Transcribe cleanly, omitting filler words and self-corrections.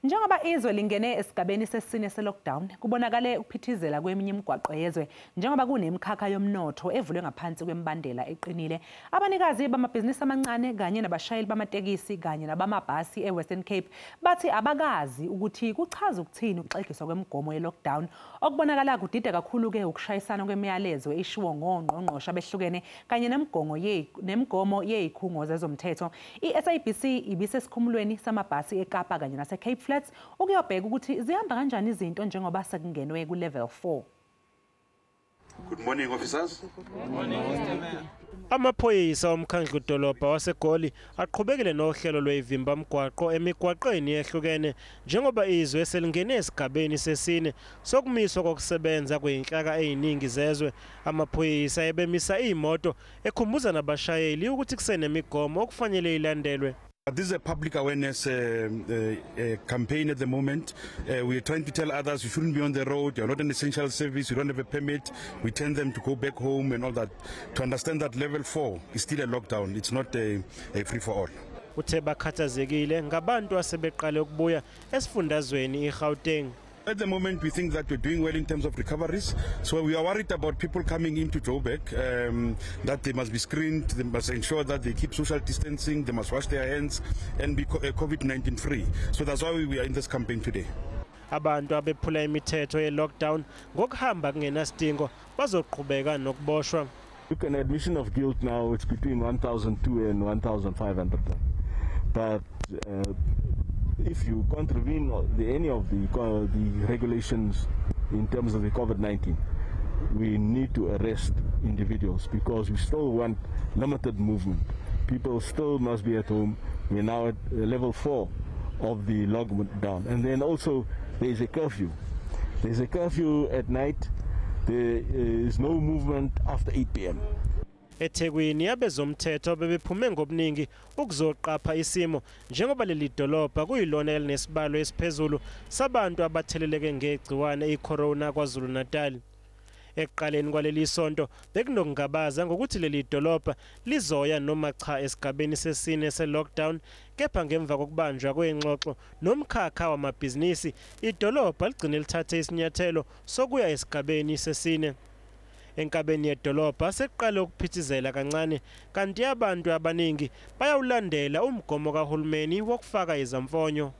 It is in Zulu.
Njengoba izwe lingene esigabeni sesine se-lockdown, kubonakale ukuphithizela kweminye imigwaqo yezwe njengoba kunemikhakha yomnotho evulwe ngaphansi kwemibandela eqinile. Abanikazi bamabhizinisi amancane kanye nabashayeli bamatekisi kanye nabamabhasi e-Western Cape bathi abakazi ukuthi kuchaza ukuthini ukuxegiswa kwemigomo ye-lockdown. Okubonakala kudida kakhulu-ke ukushayisana kwemiyalezo eshiwo ngongqongqoshe abehlukene kanye nemigomo yezikhungo zezomthetho. I-SABC ibisesikhumulweni samabhasi eKapa kanye nase-Cape Flats ukuyobheka ukuthi zihamba kanjani izinto njengoba sekungenwe ku-level 4. Good morning, officers. Good morning, Mr. Mayor. Amaphoyisa omkhandlu dolobha waseGoli aqhubekile nohlelo lwevimbamgwaqo emigwaqeni ehlukene njengoba izwe selingene esigabeni sesine sokumiswa kokusebenza kweyinhlaka eziningi zezwe. Amaphoyisa ebemisa imoto ekhumbuza nabashayeli ukuthi kusenemigomo okufanele ilandelwe. This is a public awareness campaign at the moment. We are trying to tell others you shouldn't be on the road, you're not an essential service, you don't have a permit. We tell them to go back home and all that, to understand that level 4 is still a lockdown, it's not a free-for-all. Uthe bakhathazekile ngabantu asebeqale ukubuya esifundazweni iGauteng. At the moment, we think that we're doing well in terms of recoveries. So we are worried about people coming into Joburg, that they must be screened, they must ensure that they keep social distancing, they must wash their hands and be COVID-19 free. So that's why we are in this campaign today. Abantu abephula imithetho ye-lockdown ngokuhamba kungenasidingo bazoqhubeka nokuboshwa. Look, an admission of guilt now, it's between 1,200 and 1,500. But if you contravene any of the regulations in terms of the COVID-19, we need to arrest individuals because we still want limited movement. People still must be at home. We're now at level 4 of the lockdown. And then also there's a curfew. There's a curfew at night. There is no movement after 8 p.m. eThekwini abezomthetho bebephume ngobuningi ukuzoqapha isimo njengoba leli dolobha kuyilona elinesibalo esiphezulu sabantu abatheleleke ngegciwane iCorona KwaZulu Natal. Ekuqaleni kwaleli sonto bekunokungabaza ngokuthi leli dolobha lizoya noma cha esigabeni sesine se-lockdown, kepha ngemva kokubanjwa kwengxoxo nomkhakha wamabhizinisi idolobha ligcine lithathe isinyathelo sokuya esigabeni sesine. Enkabeni yedolobha sekuqale ukuphithizela kancane kanti abantu abaningi bayawulandela umgomo kahulumeni wokufaka izamfonyo.